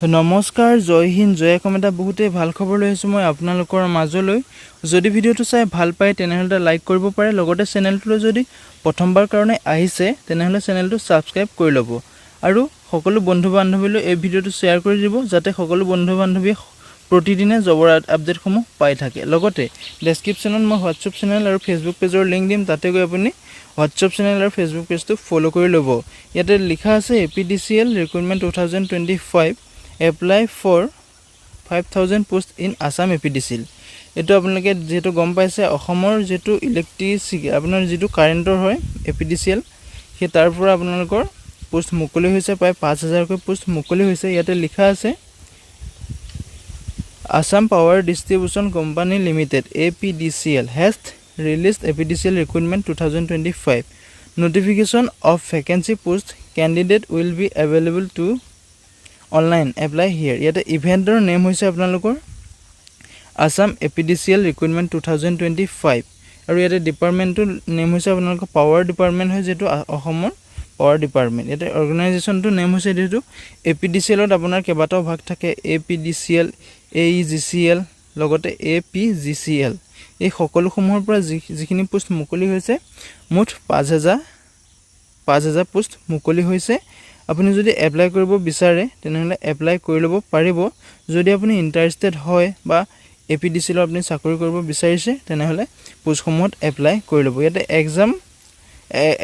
নমস্কাৰ, জয় হিন্দ, জয় অসম। এটা বহুতেই ভাল খবৰ লৈ আহিছোঁ মই আপোনালোকৰ মাজলৈ। যদি ভিডিঅ'টো চাই ভাল পায়, তেনেহ'লে এটা লাইক কৰিব পাৰে। লগতে চেনেলটোলৈ যদি প্ৰথমবাৰ কাৰণে আহিছে, তেনেহ'লে চেনেলটো ছাবস্ক্ৰাইব কৰি ল'ব আৰু সকলো বন্ধু বান্ধৱীলৈ এই ভিডিঅ'টো শ্বেয়াৰ কৰি দিব, যাতে সকলো বন্ধু বান্ধৱীয়ে প্ৰতিদিনে জবৰ আপডেটসমূহ পাই থাকে। লগতে ডেছক্ৰিপশ্যনত মই হোৱাটছএপ চেনেল আৰু ফেচবুক পেজৰ লিংক দিম। তাতে গৈ আপুনি হোৱাটছএপ চেনেল আৰু ফেচবুক পেজটো ফ'ল' কৰি ল'ব। ইয়াতে লিখা আছে, APDCL recruitment 2025, apply for 5,000 post in Assam APDCL। এইটো আপোনালোকে যিহেতু গম পাইছে, অসমৰ যিটো ইলেক্ট্ৰিচিটি, আপোনাৰ যিটো কাৰেণ্টৰ হয় এপিডিচিএল, সেই তাৰ পৰা আপোনালোকৰ পোষ্ট মুকলি হৈছে। প্ৰায় 5,000কৈ পোষ্ট মুকলি হৈছে। ইয়াতে লিখা আছে, Assam Power Distribution Company Limited, APDCL, has released APDCL recruitment 2025 notification of vacancy post. Candidate will be available to online apply here. ইয়াতে ইভেণ্টৰ নেম হৈছে আপোনালোকৰ Assam APDCL recruitment 2025 আৰু ইয়াতে ডিপাৰ্টমেণ্টটোৰ নেম হৈছে আপোনালোকৰ পাৱাৰ ডিপাৰ্টমেণ্ট হয়, যিহেতু অসমৰ পাৱাৰ ডিপাৰ্টমেণ্ট। ইয়াতে অৰ্গেনাইজেশ্যনটোৰ নেম হৈছে, যিহেতু এপিডিচিএলত আপোনাৰ কেইবাটাও ভাগ থাকে, এপিডিচিএল, এইজিচিএল, লগতে এপিজিচিএল। এই সকলোসমূহৰ পৰা যিখিনি পোষ্ট মুকলি হৈছে, মুঠ 5,000 5,000 পোষ্ট মুকলি হৈছে। আপুনি যদি এপ্লাই কৰিব বিচাৰে, তেনেহ'লে এপ্লাই কৰি ল'ব পাৰিব। যদি আপুনি ইণ্টাৰেষ্টেড হয় বা এপিডিচিএলত আপুনি চাকৰি কৰিব বিচাৰিছে, তেনেহ'লে পোষ্টসমূহত এপ্লাই কৰি ল'ব। ইয়াতে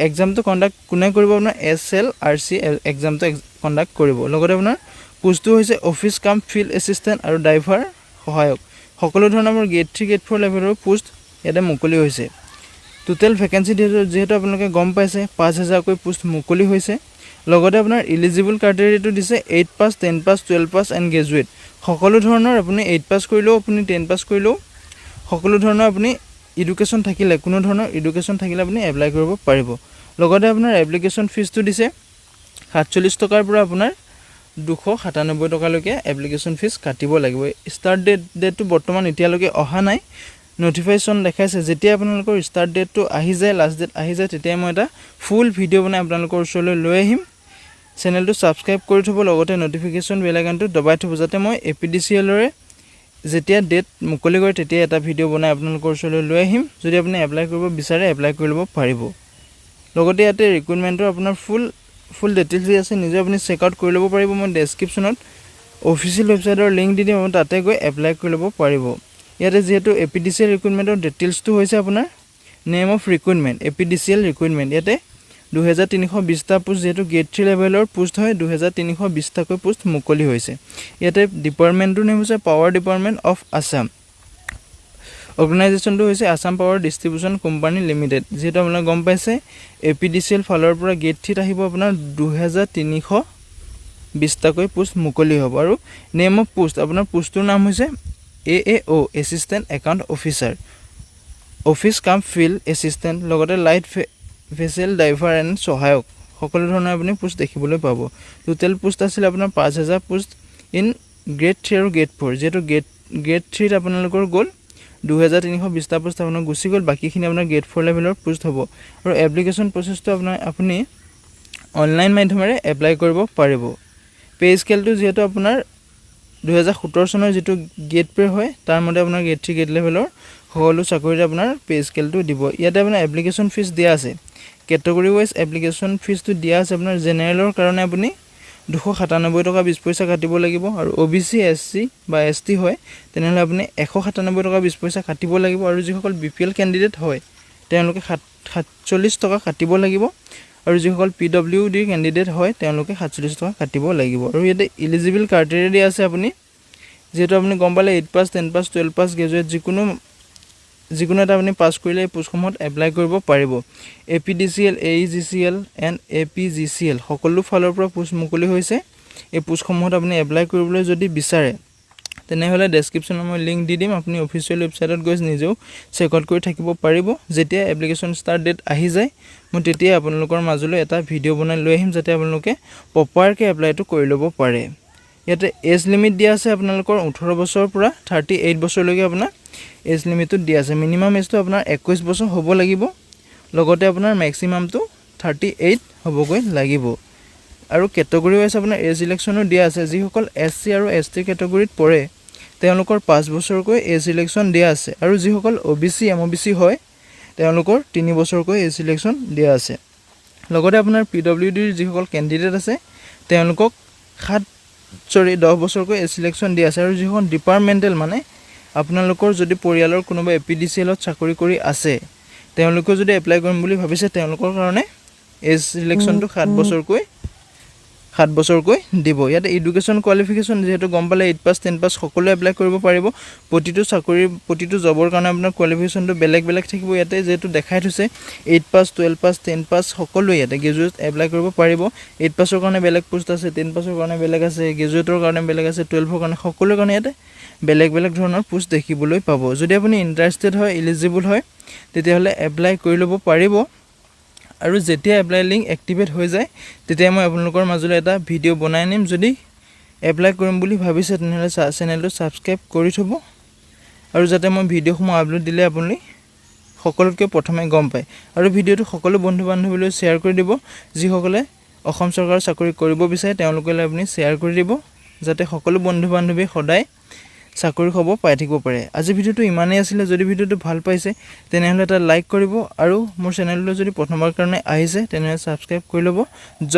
এক্সামটো কণ্ডাক্ট কোনে কৰিব? আপোনাৰ এছএলআৰচি এক্সামটো কণ্ডাক্ট কৰিব। লগতে আপোনাৰ পোষ্টটো হৈছে অফিচ কাম ফিল্ড এছিষ্টেণ্ট আৰু ড্ৰাইভাৰ সহায়ক। সকলো ধৰণৰ আপোনাৰ গ্ৰেড 3, গ্ৰেড 4 লেভেলৰ পোষ্ট ইয়াতে মুকলি হৈছে। টোটেল ভেকেঞ্চি যিহেতু আপোনালোকে গম পাইছে, 5,000কৈ পোষ্ট মুকলি হৈছে। লগতে আপোনাৰ ইলিজিবল ক্ৰাইটেৰিয়াটো দিছে 8 pass, 10 pass, 12 pass and graduate। সকলো ধৰণৰ আপুনি 8 পাছ কৰিলেও, আপুনি 10 পাছ কৰিলেও, সকলো ধৰণৰ আপুনি এডুকেশ্যন থাকিলে, কোনো ধৰণৰ এডুকেশ্যন থাকিলে আপুনি এপ্লাই কৰিব পাৰিব। লগতে আপোনাৰ এপ্লিকেশ্যন ফিজটো দিছে, 47 টকাৰ পৰা আপোনাৰ 297 টকালৈকে এপ্লিকেশ্যন ফিজ কাটিব লাগিব। ষ্টাৰ্ট ডেটটো বৰ্তমান এতিয়ালৈকে অহা নাই, নটিফিকেশ্যন দেখাইছে। যেতিয়া আপোনালোকৰ ষ্টাৰ্ট ডেটটো আহি যায়, লাষ্ট ডেট আহি যায়, তেতিয়াই মই এটা ফুল ভিডিঅ' বনাই আপোনালোকৰ ওচৰলৈ লৈ আহিম। চেনেলটো ছাবস্ক্ৰাইব কৰি থ'ব, লগতে নটিফিকেশ্যন বেল আইকনটো দবাই থ'ব, যাতে মই এপিডিচিএলৰে যেতিয়া ডেট মুকলি কৰে, তেতিয়া এটা ভিডিঅ' বনাই আপোনালোকৰ ওচৰলৈ লৈ আহিম। যদি আপুনি এপ্লাই কৰিব বিচাৰে, এপ্লাই কৰি ল'ব পাৰিব। লগতে ইয়াতে ৰিক্ৰুইটমেণ্টৰ আপোনাৰ ফুল ফুল ডিটেইলছ দি আছে, নিজে আপুনি চেক আউট কৰি ল'ব পাৰিব। মই ডেছক্ৰিপশ্যনত অফিচিয়েল ৱেবছাইটৰ লিংক দি দিম, আপুনি তাতে গৈ এপ্লাই কৰি ল'ব পাৰিব। ইয়াতে যিহেতু এপিডিচিএল ৰিক্ৰুইটমেণ্টৰ ডিটেইলছটো হৈছে আপোনাৰ name of recruitment, APDCL recruitment। ইয়াতে 2,320টা পোষ্ট, যিহেতু গ্ৰেড 3 লেভেলৰ পোষ্ট হয়, 2,320টাকৈ পোষ্ট মুকলি হৈছে। ইয়াতে ডিপাৰ্টমেণ্টটোৰ নেম হৈছে পাৱাৰ ডিপাৰ্টমেণ্ট অফ আছাম। অৰ্গেনাইজেশ্যনটো হৈছে Assam power distribution company limited. যিহেতু আপোনালোকে গম পাইছে, এপিডিচিএল ফালৰ পৰা গ্ৰেড 3ত আহিব আপোনাৰ 2,320টাকৈ পোষ্ট মুকলি হ'ব। আৰু নেম অফ পোষ্ট, আপোনাৰ পোষ্টটোৰ নাম হৈছে AAO, assistant account officer, office cum field assistant, লগতে লাইট ভেচেল ড্ৰাইভাৰ এণ্ড সহায়ক। সকলো ধৰণৰ আপুনি পোষ্ট দেখিবলৈ পাব। টোটেল পোষ্ট আছিলে আপোনাৰ 5,000 পোষ্ট ইন গ্ৰেড 3 আৰু গ্ৰেড 4। যিহেতু গ্ৰেড 3ত আপোনালোকৰ গ'ল 2,320টা পোষ্ট আপোনাৰ গুচি গ'ল, বাকীখিনি আপোনাৰ গ্ৰেড 4 লেভেলৰ পোষ্ট হ'ব। আৰু এপ্লিকেশ্যন প্ৰচেছটো আপোনাৰ আপুনি অনলাইন মাধ্যমেৰে এপ্লাই কৰিব পাৰিব। পে' স্কেলটো যিহেতু আপোনাৰ 2017 চনৰ যিটো গ্ৰেড পে' হয়, তাৰ মতে আপোনাৰ গ্ৰেড 3 গ্ৰেড লেভেলৰ সকলো চাকৰিতে আপোনাৰ পে' স্কেলটো দিব। ইয়াতে আপোনাৰ এপ্লিকেশ্যন ফিজ দিয়া আছে, কেটেগৰী ৱাইজ এপ্লিকেশ্যন ফিজটো দিয়া আছে। আপোনাৰ জেনেৰেলৰ কাৰণে আপুনি 297 টকা 20 পইচা কাটিব লাগিব আৰু অ'বিচি, এছ চি বা এছ টি হয়, তেনেহ'লে আপুনি 197 টকা 20 পইচা কাটিব লাগিব। আৰু যিসকল বিপিএল কেণ্ডিডেট হয়, তেওঁলোকে 47 টকা কাটিব লাগিব। আৰু যিসকল পিডব্লিউ ডিৰ কেণ্ডিডেট হয়, তেওঁলোকে 47 টকা কাটিব লাগিব। আৰু ইয়াতে ইলিজিবল ক্ৰাইটেৰিয়া দিয়া আছে। আপুনি যিহেতু আপুনি গম পালে, 8 pass, 10 pass, 12 pass, graduate, যিকোনো যিকোনো এটা আপুনি পাছ কৰিলে এই পোষ্টসমূহত এপ্লাই কৰিব পাৰিব। এপিডিচিএল, এইজিচিএল এণ্ড এপিজিচিএল সকলো ফালৰ পৰা পোষ্ট মুকলি হৈছে। এই পোষ্টসমূহত আপুনি এপ্লাই কৰিবলৈ যদি বিচাৰে, তেনেহ'লে ডেছক্ৰিপশ্যনত মই লিংক দি দিম। আপুনি অফিচিয়েল ৱেবছাইটত গৈ নিজেও চেক আউট কৰি থাকিব পাৰিব। যেতিয়া এপ্লিকেশ্যন ষ্টাৰ্ট ডেট আহি যায়, মই তেতিয়াই আপোনালোকৰ মাজলৈ এটা ভিডিঅ' বনাই লৈ আহিম, যাতে আপোনালোকে প্ৰপাৰকৈ এপ্লাইটো কৰি ল'ব পাৰে। ইয়াতে এজ লিমিট দিয়া আছে আপোনালোকৰ 18 বছৰৰ পৰা 38 বছৰলৈকে আপোনাৰ এজ লিমিটটো দিয়া আছে। মিনিমাম এজটো আপোনাৰ 21 বছৰ হ'ব লাগিব, লগতে আপোনাৰ মেক্সিমামটো 38 হ'বগৈ লাগিব। আৰু কেটেগৰী ৱাইজ আপোনাৰ এজ ৰিলেক্সেশ্যনো দিয়া আছে। যিসকল এছ চি আৰু এছ টি কেটেগৰীত পৰে, তেওঁলোকৰ 5 বছৰকৈ এজ ৰিলেক্সেশ্যন দিয়া আছে আৰু যিসকল অ' বি চি, এম অ' বি চি হয়, তেওঁলোকৰ 3 বছৰকৈ এজ ৰিলেক্সেশ্যন দিয়া আছে। লগতে আপোনাৰ পি ডব্লিউ ডিৰ যিসকল কেণ্ডিডেট আছে, তেওঁলোকক 7, চৰি, 10 বছৰকৈ এজ ৰিলেক্সেশ্যন দিয়া আছে। আৰু যিসকল ডিপাৰ্টমেণ্টেল, মানে আপোনালোকৰ যদি পৰিয়ালৰ কোনোবা এপিডিচিএলত চাকৰি কৰি আছে, তেওঁলোকেও যদি এপ্লাই কৰিম বুলি ভাবিছে, তেওঁলোকৰ কাৰণে এজ ৰিলেক্সেশ্যনটো 7 বছৰকৈ দিব। ইয়াতে এডুকেশ্যন কোৱালিফিকেশ্যন যিহেতু গম পালে, এইট পাছ, 10 পাছ সকলোৱে এপ্লাই কৰিব পাৰিব। প্ৰতিটো চাকৰিৰ, প্ৰতিটো জবৰ কাৰণে আপোনাৰ কোৱালিফিকেশ্যনটো বেলেগ বেলেগ থাকিব। ইয়াতে যিহেতু দেখাই থৈছে, 8 pass, 12 pass, 10 pass সকলোৱে ইয়াতে গ্ৰেজুৱেট এপ্লাই কৰিব পাৰিব। এইট পাছৰ কাৰণে বেলেগ পোষ্ট আছে, 10 পাছৰ কাৰণে বেলেগ আছে, গ্ৰেজুৱেটৰ কাৰণে বেলেগ আছে, 12ৰ কাৰণে, সকলোৰে কাৰণে ইয়াতে বেলেগ বেলেগ ধৰণৰ পোষ্ট দেখিবলৈ পাব। যদি আপুনি ইণ্টাৰেষ্টেড হয়, ইলিজিবল হয়, তেতিয়াহ'লে এপ্লাই কৰি ল'ব পাৰিব। আৰু যেতিয়া এপ্লাই লিংক এক্টিভেট হৈ যায়, তেতিয়া মই আপোনালোকৰ মাজলৈ এটা ভিডিঅ' বনাই আনিম। যদি এপ্লাই কৰিম বুলি ভাবিছে, তেনেহ'লে চেনেলটো ছাবস্ক্ৰাইব কৰি থ'ব আৰু যাতে মই ভিডিঅ'সমূহ আপলোড দিলে আপুনি সকলোতকৈ প্ৰথমে গম পায়। আৰু ভিডিঅ'টো সকলো বন্ধু বান্ধৱীলৈ শ্বেয়াৰ কৰি দিব। যিসকলে অসম চৰকাৰৰ চাকৰি কৰিব বিচাৰে, তেওঁলোকলৈ আপুনি শ্বেয়াৰ কৰি দিব, যাতে সকলো বন্ধু বান্ধৱীয়ে সদায় চাকৰি খবৰ পাই থাকিব পাৰে। আজি ভিডিঅ'টো ইমানেই আছিলে। যদি ভিডিঅ'টো ভাল পাইছে, তেনেহ'লে এটা লাইক কৰিব আৰু মোৰ চেনেলটোলৈ যদি প্ৰথমবাৰ কাৰণে আহিছে, তেনেহ'লে ছাবস্ক্ৰাইব কৰি ল'ব। জয়